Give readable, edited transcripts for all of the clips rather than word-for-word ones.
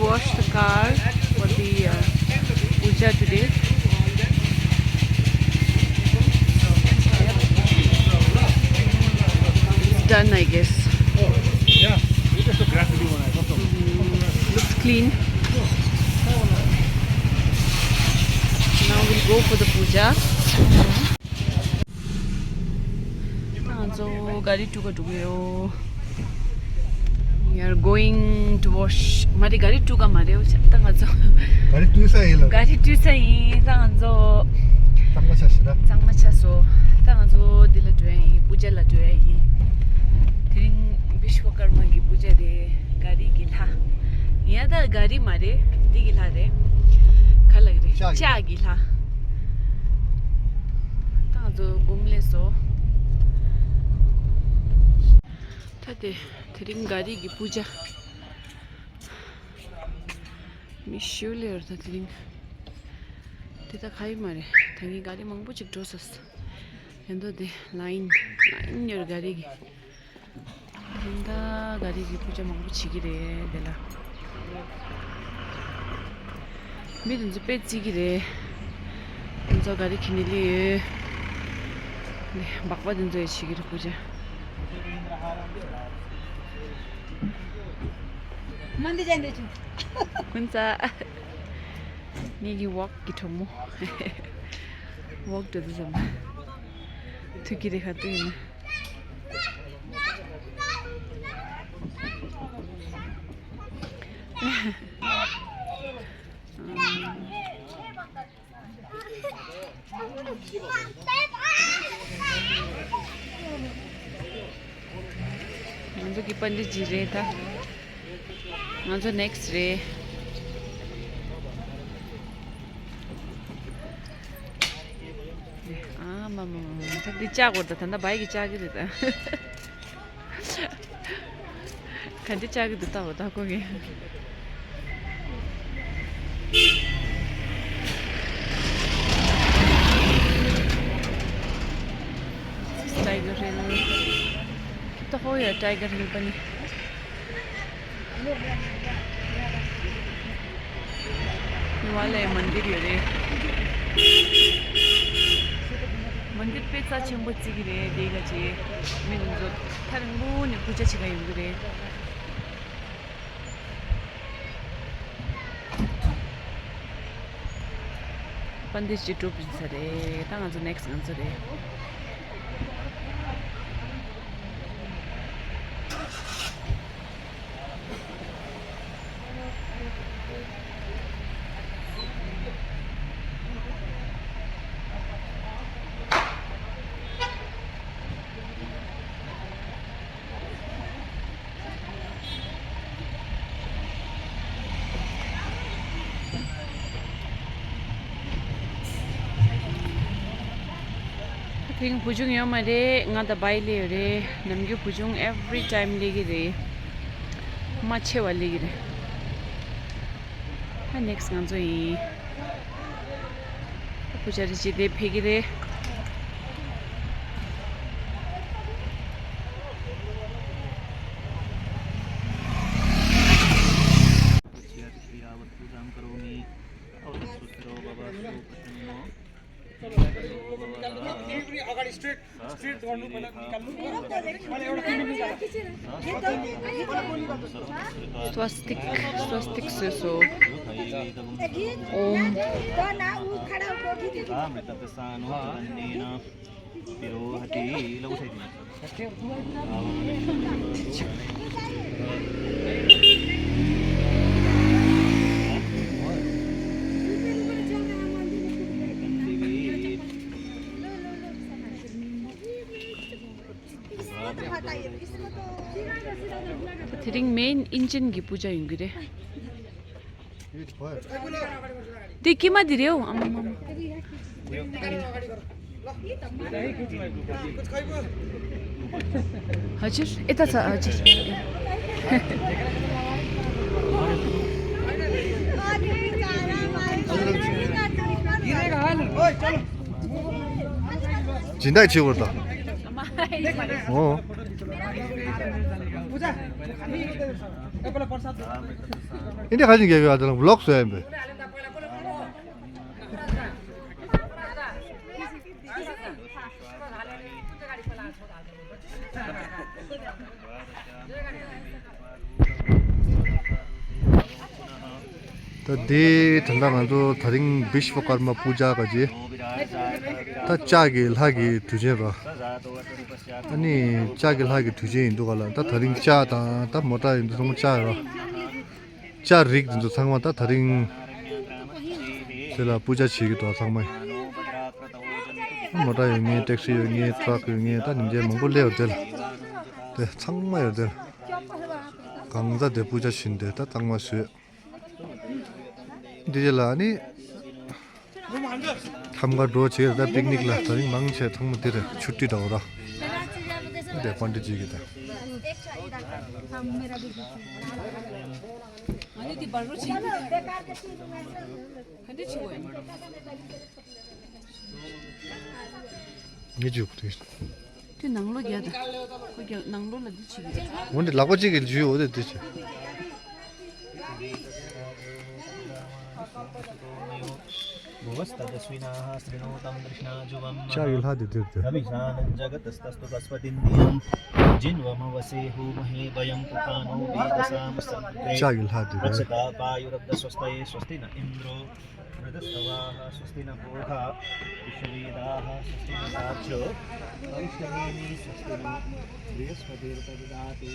wash the car for the puja today. It's done, I guess. Yeah, it is a gradually one. Looks clean. Now we'll go for the puja. So, gari tuka tukayo. We are going to wash. Mari gari tuka mareo. Tanga zo. Gari tu sai la. Gari tu sai. Tanga zo. Tanga chasira. Tanga chaso. Tanga zo dila tuai. Puja la tuai. Tiring Vishwakarma ki puja de gari gila. Yada gari mare. Di gila de. Kha lag rahi. Cha gila. Tanga zo gumle so. Tade tiring gari ki puja. Mishule or tiring. Tita khai mare. Tangi gari mangbu chik dosas. Endo de line your gari ki. Tinda gari ki puja mangbu chigi re dela. Midun zo pet chigi re. Unzo gari kinili. Bakwa dunzo chigi re puja. Mandi jande chu. Kunsa Nigi walk gitomo. Walk to the zone. Tuki de khatuna. Manzo ki pandit ji re tha. Manzo next re. Mama, tadi cha gorda thanda bai ki cha gi deta. Khandi cha gi deta hota ko ge. Tiger Hill. Kita ho ya Tiger Hill pani. ये वाला है मंदिर ये रे मंदिर pay सा छंबच्ची की रे देगा ची मैं जो थारंगु ने पूजा छिगा युग रे पंडित जी टोपी सरे तांगा जो नेक्स्ट आंसर रे Ting pujung yo mare nga da bai le re namgyu pujung every time legi re mache wali gi re ha next ngan zo yi pujari ji de phegi re Straight गर्नु पहिला निकाल्नु अनि एउटा स्वस्तिक सो ओम Thiring main engine ki puja yungi re. Di kima dire ho amma. Hajur eta cha hajur. 진다이 치워버렸다. 어. पहिला प्रसाद इन्हें खाने क्या क्या आता है ब्लॉग से हैं बे तो दे ठंडा में तो थरिंग विश्वकर्मा पूजा का जी तो चागे लागे तुझे बा अनि चागे लागे तुझे इंदु वाला तो थरिंग चा ता मोटा इंदु सम चा रो चा रिक इंदु संग ता थरिंग चला पूजा छिगे तो संग में मोटा ये टैक्सी ये ट्रक ये ता निजे मंगो ले होtel ते संग में होtel 강자 대 पूजा 신데 ता संग में से 디젤라 아니 탐가 로치에다 피크닉 라스터링 망체 탕무들에 छुट्टी 다오라 네 관리지기다 अनि ती बर्रो छि खन्दै छि गयो निजुक्ति त्यो नंगलो गया त को गया नंगलो ल दिछि 원래 라고지길 주요 어디 되지 भुवस्तदस्विनाः श्रृणोतं कृष्णाजुवं चागिल हादे देते अभिशानं जगतस्तस्तु कस्पतिन्द्रियं जिन्वमवसे होमहे वयं पुकानो वेदसामसर्गे चागिल हादे रक्षता पायुरब्धस्वस्तये स्वस्ति न इन्द्रो वृधस्तवाः स्वस्ति न पूषा विश्ववेदाः स्वस्ति न साक्षो वैष्णवेनि स्वस्ति न बृहस्पतिर्ददातु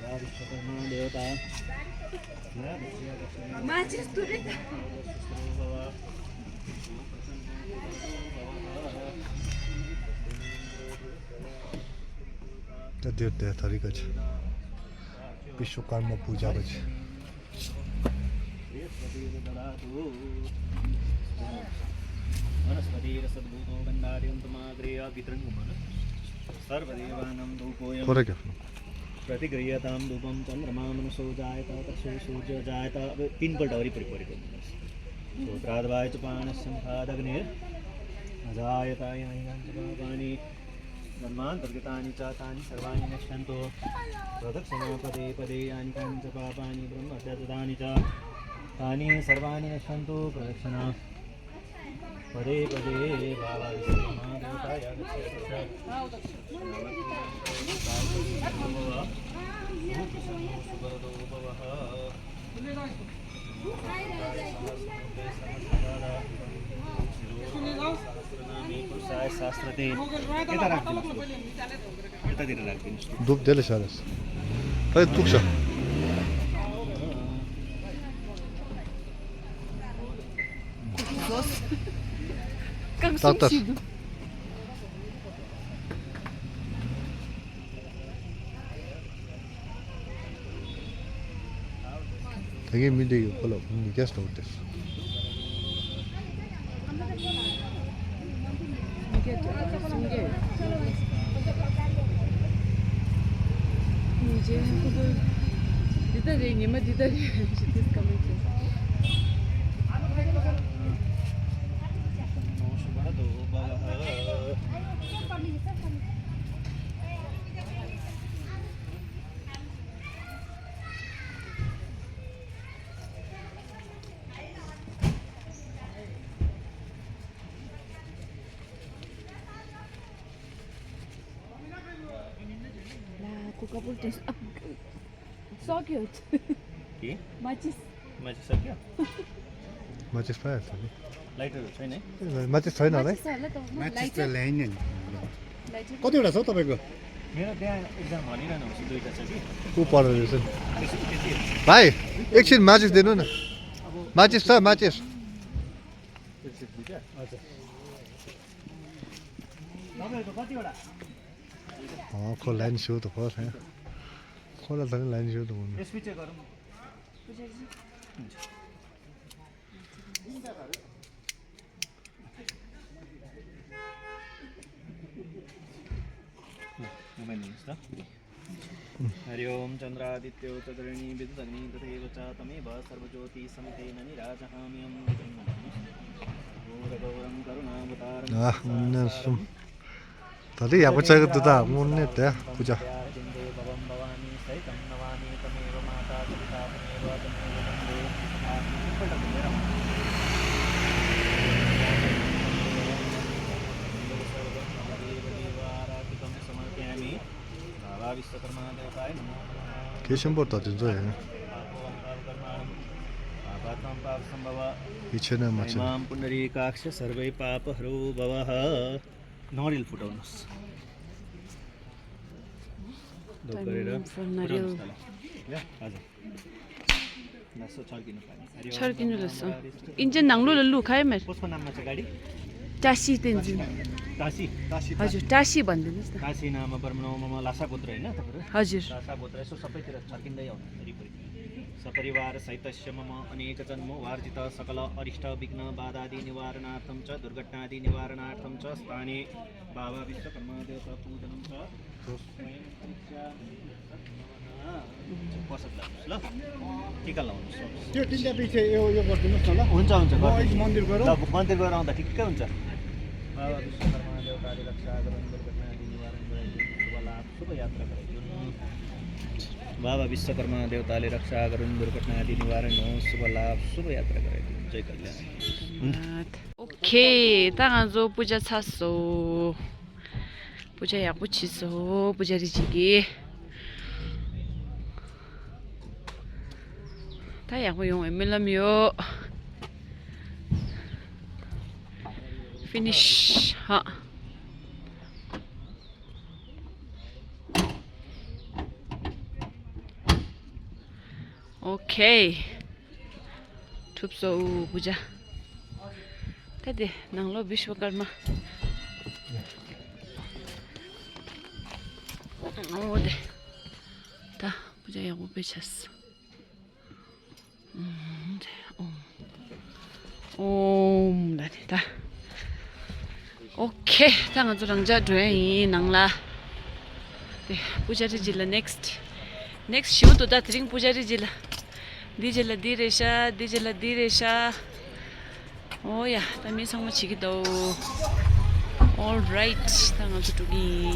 विश्वकर्मा देवता माचिस तुरे त देते तरीका छ विश्वकर्मा पूजा बज वनस्पतिरसद्भूतो गन्धार्यन्तमाग्रेया वितृङ्गमन सर्वदेवानां धूपोऽयं थोड़ा क्या प्रतिगृह्यतां धूपं चन्द्रमा मनसो जायत तत्सो सूर्य जायत अब 3 पल्ट वरिपरि परेको श्रोत्राद्वाय च पाणस्सम्पादग्निर् अजायत यानि ब्रह्मान्तर्गतानि च तानि सर्वाणि नश्यन्तो प्रदक्षिणा पदे पदे यानि कानि च पापानि ब्रह्मत्यजानि च तानि सर्वाणि नश्यन्तो प्रदक्षिणा पदे पदे भावादेवताय शास्त्रते यता राखिदिनु यतातिर राखिदिनु धूप देले सारस अरे तुक्छ ताता 되게 미대요 별로 게스트 호텔 이제 그거 디다리 니마 디다리 지티스 커밍 couple things so cute के माचिस माथि सक्यो माचिस पायो त लाइटरहरु छैन है माचिस छैन होला है माचिस त ल्याइने नि कतिवटा छ तपाईको मेरो त्यहाँ एक्जाम भनिरहनु हुन्छ दुईटा छ कि को पढ्दै रहेछ भाइ एकछिन माचिस दिनु न माचिस छ माचिस तपाईहरुको कतिवटा खो लाइन सो त फर्स्ट है खोला त लाइन सो त भन्नु यसपछि गरौँ हरि ओम चन्द्रादित्यो च धरणी विद्युदग्नि तथैव च तमेव सर्वज्योति समितेन निराजहाम्यं गौरगौरं करुणावतारं 아 무슨 다들 야구차가 뜨다 못네 때 보자 भवं भवानी सहितं नवानि देवताय नमः 계신 거 다 된다. पापात्मं पापसम्भव 이체는 맞지. इमां पुण्डरीकाक्ष सर्वै पापहरो भवः नरियल फुटाउनुहोस् ढोक गरेर नरियल ल हजुर नसो छर्किनु पर्ने छर्किनु लस इन्जन नाङ्लो लल्लु खाए मेरो कसको नाममा छ गाडी टासी तेन्जिन काशी हजुर टासी भनिदिनुहोस् न काशी नाम ब्रह्मणोमम लासा गोत्र हैन तपाईहरु हजुर लासा गोत्र यसो सबैतिर छर्किँदै आउनु वरिपरि सपरिवार सहितस्य मम अनेक जन्म वार्जित सकल अरिष्ट विघ्न बाधादि निवारणार्थं च दुर्घटनादि निवारणार्थं च स्थाने बाबा विश्वकर्मा देवता पूजनं च प्रसाद लाग्नुहोस् ल टिका लाउनुहोस् त्यो तिनटा पछि यो गरिदिनुहोस् न ल हुन्छ हुन्छ म अहिले मन्दिर गएर ल मन्दिर गएर आउँदा ठिक्कै हुन्छ बाबा विश्वकर्मा देवताले रक्षा गरून् दुर्घटनादि निवारण गराइदिउन् शुभ लाभ शुभ यात्रा गराइदिउन् बाबा विश्वकर्मा देवताले रक्षा गरून् दुर्घटनादि निवारण होस् शुभ लाभ शुभ यात्रा गराइदिउन् जय कल्याण 오케이 땅안조 부자 찼어 부자 약 붙이소 부자리지기 다 약용 엠밀라미오 피니쉬 하 오케이 춥소 부자 Tadi nanglo Vishwakarma. Oh deh. Ta puja yang ubechas. Om tadi ta. Okay, tangan turangja doi nangla. Deh puja rijila next. Next shoot to that ring puja rijila. Dijela diresha. Oh ya, kami sama chiquito. All right, tangan tutugi.